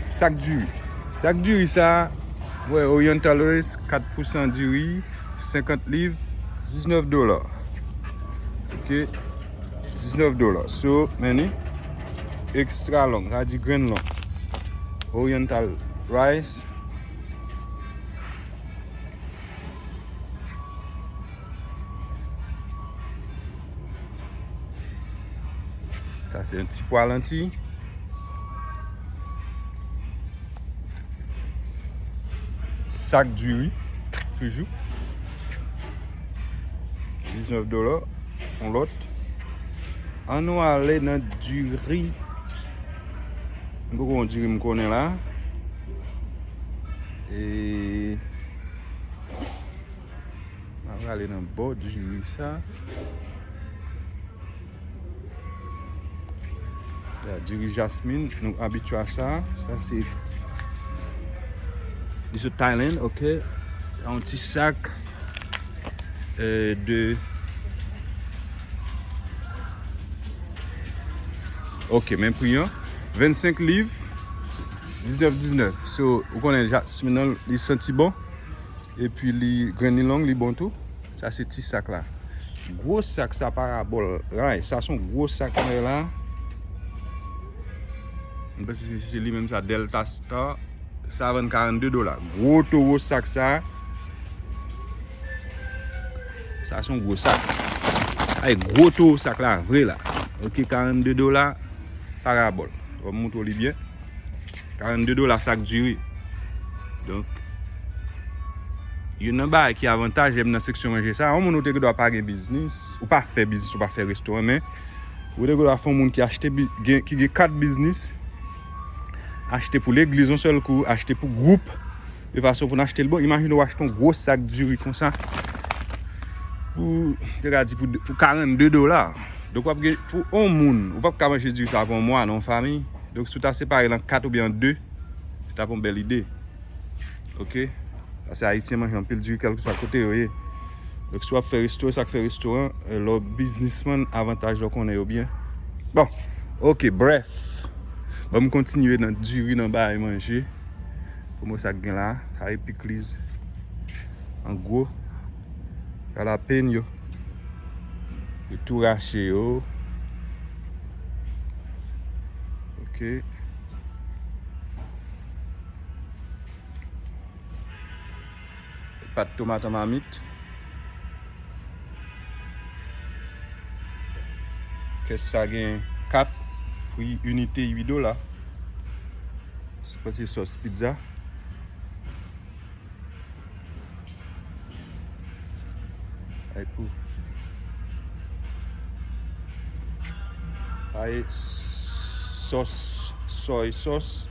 sak diri. Sak diri sa, wè, Oriental Rice, kat pousan diri, senkant liv, diznèf dola. Ok, diznèf dola. So, men li, extra long, sa di grenn long. Oriental Rice. Sa se yon ti pwa lanti. Sak diri, toujou. Diznèf dola, yon lòt. An nou ale nan diri. M poko yon diri m konnen la. E N a prale nan bò diri sa. Ya, diri jasmin, nou abitye a sa. Sa se, li sot Thailand, ok. Yon ti sak, euh, de, ok, men pri an. Vennsenk liv, diznèf diznèf. So, ou konnen jasmin nan, li santi bon. Epi li grenn, li long, li bon tou. Sa se ti sak la. Gwo sak sa parabòl. Ray, sa se yon gwo sak mwen la. M panse se, se li menm sa, Delta Star. Sa vann karannde dola. Gwo towo sak sa. Sa se yon gwo sak. Ay, gwo towo sak la vre la. Ok, karannde dola parabòl. Bon, m montre w li byen. Karannde dola sak diri. Donk, youn nan bagay ki avantaj lè m nan seksyon manje sa, yon moun ou te gen dwa pa gen biznis, ou pa fè biznis, ou pa fè restoran, men ou te gen dwa fè yon moun ki achte bi- gen, ki gen kat biznis, achte pou legliz yon sèl kou, achte pou gwoup, de fason pou n achte l. Bon, imajine w achte yon gwo sak diri konsa pou, te ka di pou, pou karannde dola. Donk, w ap gen, pou yon moun, ou p ap ka manje diri sa pou yon mwa nan yon fanmi. Donk, si w ta separe l an kat oubyen an de, se t ap yon bèl ide. Ok? Paske Ayisyen manje anpil diri kèlkeswa kote yo ye. Donk, si w ap fè resto, sa k fè restoran, eh, lè w biznismann, avantaj lè w konnen yo byen. Bon, ok, brèf. Ban m kontinye nan diri, nan bagay manje. Pou mwen, sa k gen la, sa e pikliz. An gwo, jalapeño. Yo tou rache yo. Ok. Pat tomat an mamit. Kès sa gen kat, pri inite uit dola. Se pa se sòs pizza. Ay pou. Ay sòs, soy sauce.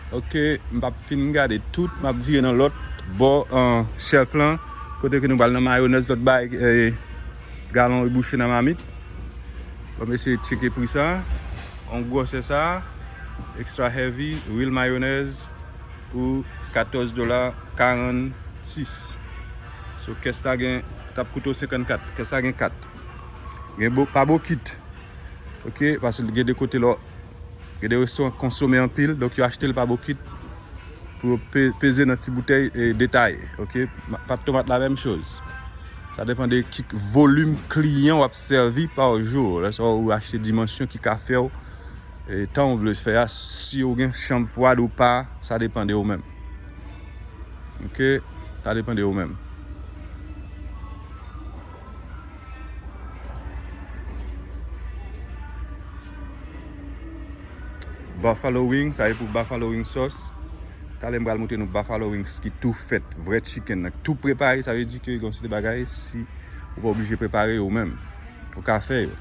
Ok, m p ap fin gade tout, m ap vire nan lòt bò, an, shelf lan, kote ke nou pral nan mayonèz, lòt bagay, eh, galon e bouche nan mamit. Bon, m eseye tcheke pri sa. Yon gwosè sa, extra heavy, real mayonèz pou katòz dola karannsis. So, kès la gen, t ap koute w senkannkat. Kès la gen kat. Gen bo, pa bokit. Ok, paske gen de kote lò, gen de restoran k konsome anpil, donk yo achte l pa bokit pou yo pe- peze nan ti boutèy e detaye. Ok, ma- pat tomat la menm choz. Sa depann de ki volim kliyan w ap sèvi pa jou. Lè sa ou achte dimansyon ki ka fè w, e, tan ou vle fè a, si ou gen chanm fwad ou pa, sa depann de ou menm. Ok, sa depann de ou menm. Buffalo wing, sa e pou buffalo wing sauce. Talè m pral montre nou buffalo wings ki tou fèt, vrè chicken nan, tou prepare, sa vle di ke gen yon seri de bagay, si ou pa oblije prepare yo menm, ou ka fè yo.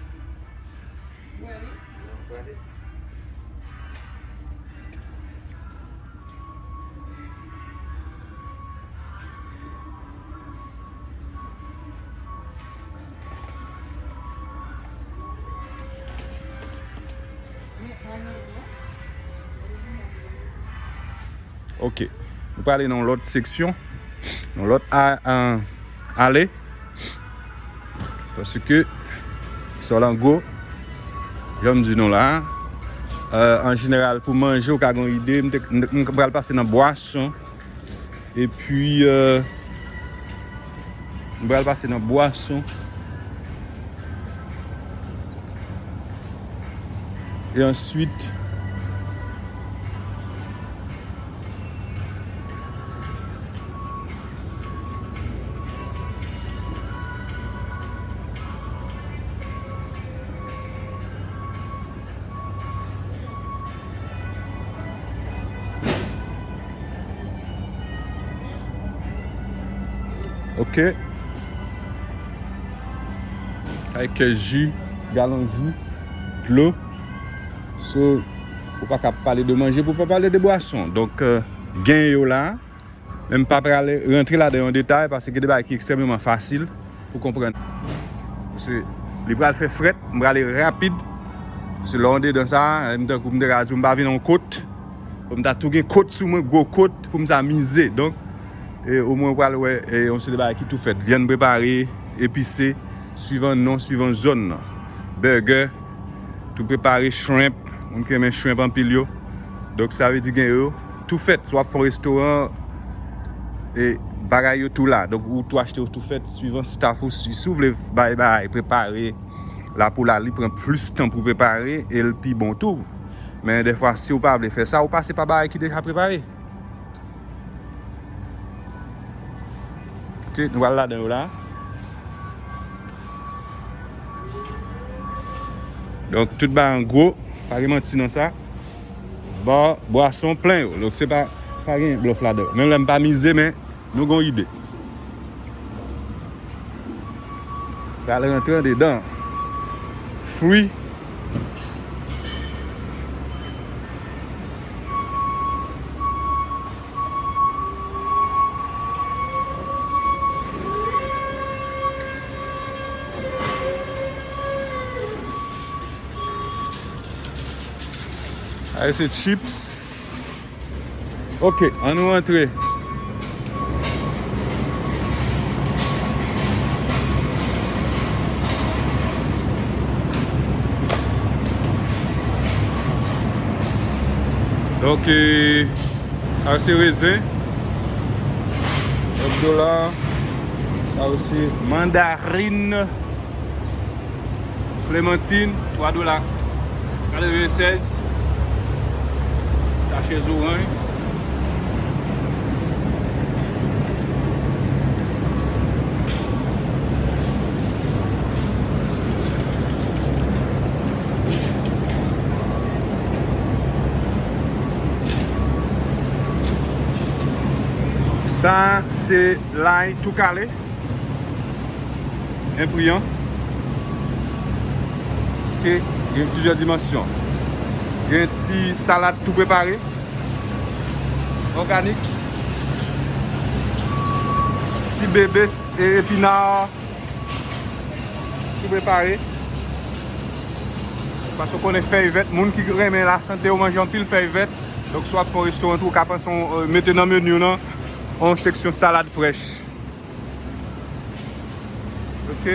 Ok. Nou prale nan yon lòt seksyon. Yon lòt a, a, ale. Paske, sòl an gwo, jan m di nou la, euh, an jeneral, pou manje, ou ka gen yon ide, m te- m- m pral pase nan bwason. Epi, euh, m pral pase nan bwason. E answit, ok. Avèk ji, galon ji, dlo. So, ou pa ka pale de manje pou pa pale de bwason. Donk, euh, gen yo la. Men m pa prale rantre ladan yo an detay, paske gen de bagay ki ekstrèmeman fasil pou konprann. Paske li pral fè frèt, m prale rapid. Paske lè w andedan sa, m tankou m te ka di w m pa vin yon kot. Bon, m ta tou gen kot sou mwen, gwo kot, pou m sa mize. Donk, e, omwen w pral wè, e, yon seri de bagay ki tou fèt. Vyann prepare, epise, swivan non, swivan zòn nan. Burger, tou prepare, shrimp, moun ki renmen shrimp anpil yo. Donk, sa vle di gen yo. tou fèt. Si w ap fè yon restoran, e, bagay yo tou la. Donk, ou tou achte yo tou fèt, swivan staff ou. Si, si w vle bay bagay prepare, la pou la, li pran plis tan pou prepare, e l pi bon tou. Men dèfwa, si w pa vle fè sa, ou pase pa bagay ki deja prepare. Ok, nou pral ladan yo la. Donk, tout bagay an gwo, pa gen manti nan sa. Ba, bwason plen yo. Donk, se pa, pa gen blòf ladan. Menm lè m pa mize, men nou gon ide. Pral rantre andedan. Free. Ay, se chips. Ok, ann nou rantre. Donk, e, sa yo se rezen, nèf dola. Sa yo se mandarin. Klemantin, twa dola katrevennsèz. Sachè zoranj. Sa se lay tou kale. Enpriyan. Ke gen plizyè dimansyon. Gen ti salad tou prepare. Òganik. Ti bebe s-, e, epina tou prepare. Paske w konnen fèy vèt, moun ki renmen lasante yo manje anpil fèy vèt. Donk, si w ap fè yon restoran tou, ou ka panse yon, e, mete nan meni w nan yon seksyon salad frèch. Ok.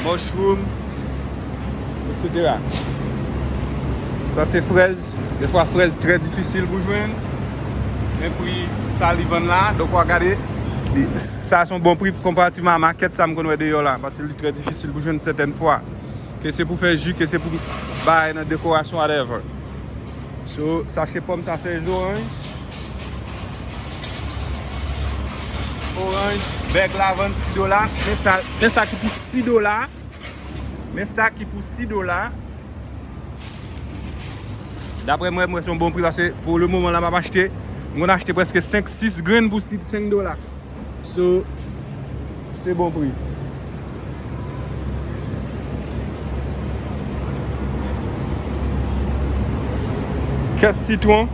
Mushroom, et cetera. Sa se frèz. Defwa, frèz trè difisil pou jwenn. Men pri sa li vann la, donk w a gade, li, sa se yon bon pri konparativman a makèt sa m konn wè deyò la, paske li trè difisil pou jwenn sètèn fwa. Ke se pou fè ji, ke se pou bay nan dekorasyon, whatever. So, sachè pòm sa se zoranj. Oranj, bèg la vann sis dola. Men sa, men sa ki pou sis dola. Men sa ki pou sis dola. Daprè mwen, mwen se yon bon pri paske pou le moman la m ap achte. M konn achte prèske senk, sis grenn pou sis, senk dola. So, se bon pri. Kès sitwon.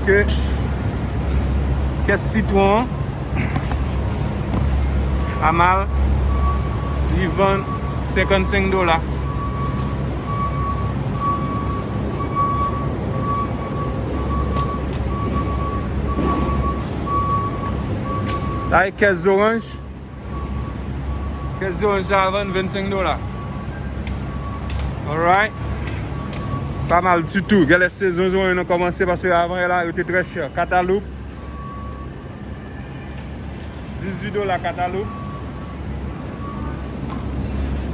Ok. Kès sitwon. Amal. Li vann senkannsenk dola. Sa e kès zoranj. Kès zoranj sa a vann vennsenk dola. Alright. Pa mal ditou. Genlè sezon zoranj nan kòmanse paske avan yè la yo te trè chè. Kataloup. Dizuit dola kataloup.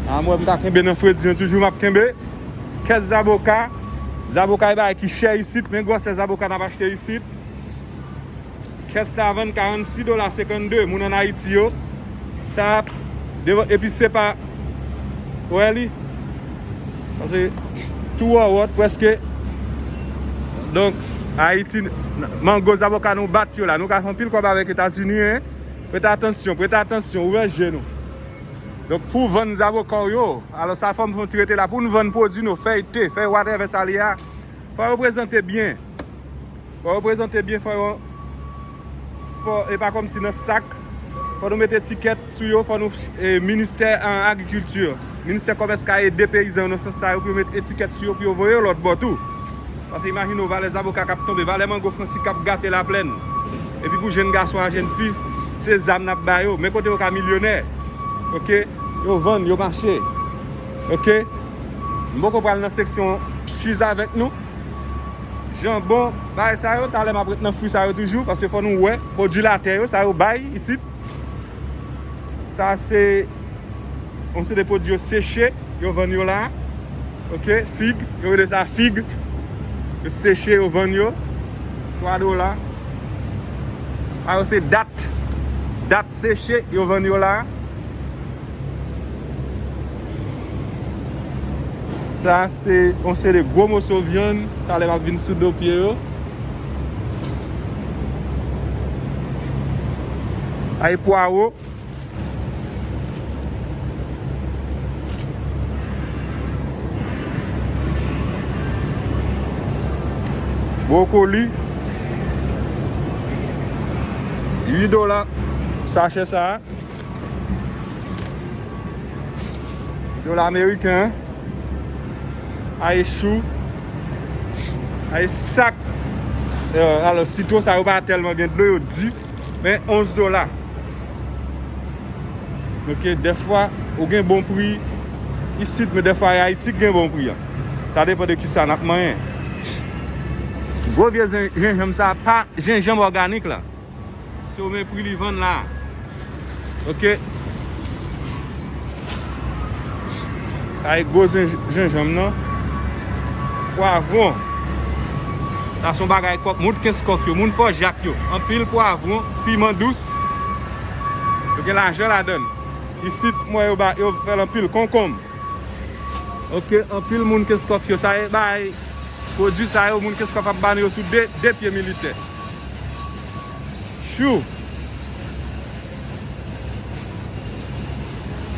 A mwen m ka kenbe nan fredi an toujou m ap kenbe. Kès zaboka. Zaboka e bagay ki chè isit, men gwosè zaboka n ap achte isit. Kès la vann karannsis dola senkannde, moun ann Ayiti yo. Sa, devan, epi se pa, wè li. Paske tou wòwòt prèske. Donk, Ayiti, mango, zaboka nou bat yo la. Nou ka fè anpil kòb avèk Etazini, en. Prete atansyon, prete atansyon, ouvè je nou. Donk, pou vann zaboka w yo, alò sa fò m fè yon ti rete la. Pou n vann pwodui nou, fèy te, fèy whatever sa li a, fò yo prezante byen. Fò yo prezante byen, fò yo, fò, e pa kòmsi nan sak. Fò nou met etikèt sou yo, fò nou, e, ministè, an, agrikilti, ministè kòmès ka ede peyizan yo nan sans sa yo pou yo met etikèt sou yo, pou yo voye yo lòt bò tou. Paske imajine w, valè zaboka k ap tonbe, valè mango fransi k ap gate laplèn. Epi pou jenn gason ak jenn fi, se zam n ap ba yo. Men kote yo ka milyonè. Ok? Yo vann, yo mache. Ok? M poko pral nan seksyon chiz avèk nou. Janbon, bagay sa yo, talè m ap ret nan fwi sa yo toujou, paske fò nou wè pwodui latè yo, sa yo bay isit. Sa se yon seri de pwodui yo seche, yo vann yo la. Oke, fig, yo rele sa fig. Yo seche, yo vann yo. Twa dola. Sa yo se dat. Dat seche, yo vann yo la. Sa se yon seri de gwo moso vyann. Talè m ap vin sou do pye yo. Ay pwawo. Bwokoli. Uit dola sachè sa a. Dola ameriken. Ay chou. Ay sak. Euh, alò, sitwon sa yo pa tèlman gen dlo, yo di. Men onz dola. Oke, dèfwa, ou gen bon pri isit, men dèfwa, e Ayiti ki gen bon pri an. Sa depann de kisa n ap manyen. Gwo vye zen-, jenjanm sa, pa jenjanm òganik la. Se ou men pri li vann la. Oke. Ay gwo zen-, jenjanm nan. Pwavwon. Sa se yon bagay kòk. Moun Kenskòf yo, moun Fò Jak yo. Anpil pwavwon, piman dous. Yo gen lajan ladann. Isit, mwen yo ba, yo fè l anpil konkonm. Oke, anpil moun Kenskòf yo. Sa e bay pwodui sa yo, moun Kenskòf ap ba nou yo sou de, de pye militè. Chou.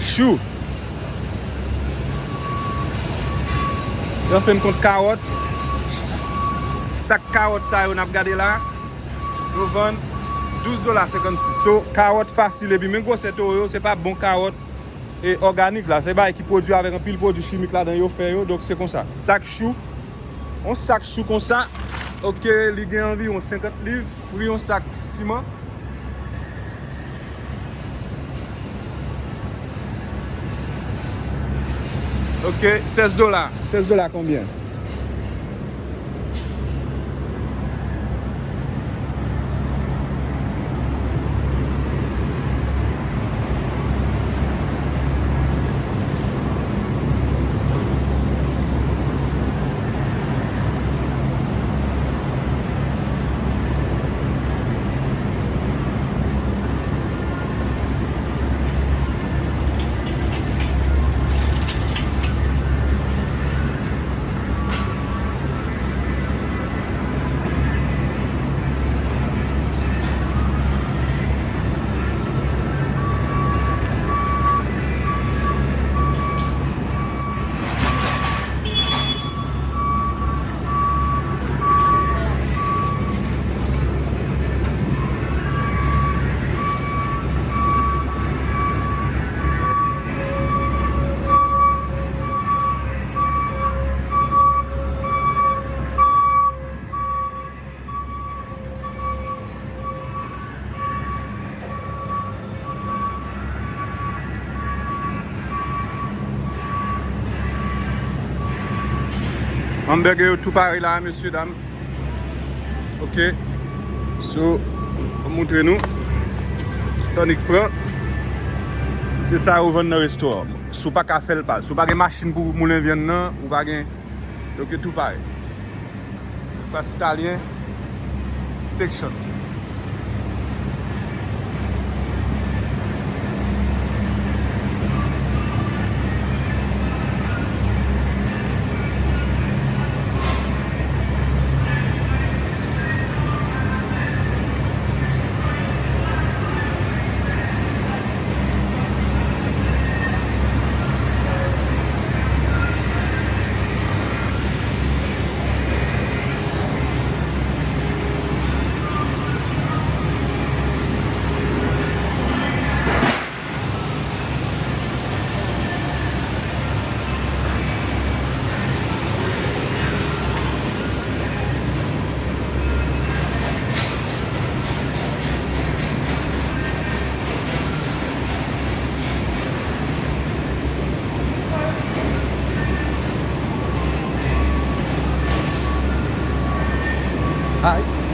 Chou. Yo fè n kont kawòt. Sak kawòt sa yo n ap gade la, yo vann douz dola senkannsis. So, kawòt fasil, epi men gwosè towo yo, se pa bon kawòt e òganik la. Se bagay ki pwodui avèk anpil pwodui chimik ladan yo fè yo. Donk, se konsa. Sak chou, yon sak chou konsa, oke, li gen anviwon senkant liv, pri yon sak siman. Oke, sèz dola. Sèz dola konbyen? Hamburger yo tou pare la, mesye dam. Oke. So, m ap montre nou. Sa nèg pran. Se sa yo vann nan restoran. Si w pa ka fè l pa. Si w pa gen machin pou moulen vyann nan, ou pa gen. Donk, yo tou pare. Fast Italien section. Hi.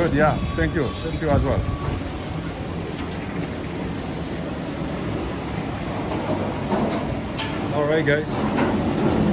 Good, yeah. Thank you. Thank you as well. All right, guys.